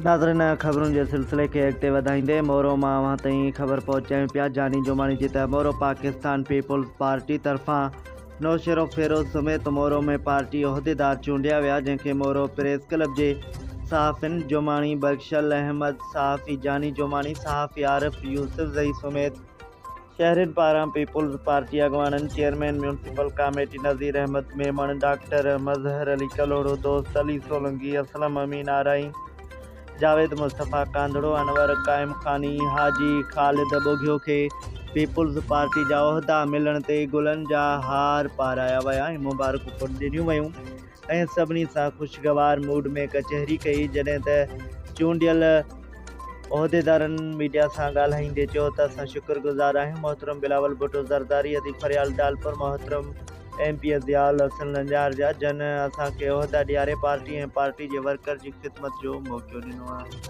ناظرين خبرن جي سلسلي کي اڳتي وڌائيندي مورو مان اوهان تائين خبر پهچايون پيا جاني جماڻي جي ته مورو پاڪستان پيپلز پارٽي طرفان نوشهروفيروز سميت مورو ۾ پارٽي عهديدار چونڊيا ويا جنهن کي مورو پريس ڪلب جي صحافين جماڻي بخشل احمد صحافي جاني جماڻي صحافي عارف يوسف زئي سميت شهرين پاران پيپلز پارٽي اڳواڻن chairman municipal committee Nazir Ahmed Memon, doctor Mazhar Ali Kalhoro, Dost Ali Solangi, Aslam Amin Arain, Javed Mustafa Kandhro, Anwar Qaimkhani, Haji Khalid Bughio کي پيپلز پارٽي جا عهدا ملڻ تي گلن جا هار پارايا ويا ۽ مبارڪون پڻ ڏنيون ويون ۽ سڀني سان خوشگوار موڊ ۾ ڪچهري ڪئي جڏهن ته چونڊيل عهديدارن ميڊيا سان ڳالهائيندي چيو ته اسان شڪر گذار آهيون محترم بلاول ڀٽو زرداري ادي فريال ٽالپر محترم M P A Zia ul Hassan Lanjar جا جن اسان کي عهدا ڏياري پارٽي ۽ پارٽي جي ورڪر جي خدمت جو موقعو ڏنو آهي.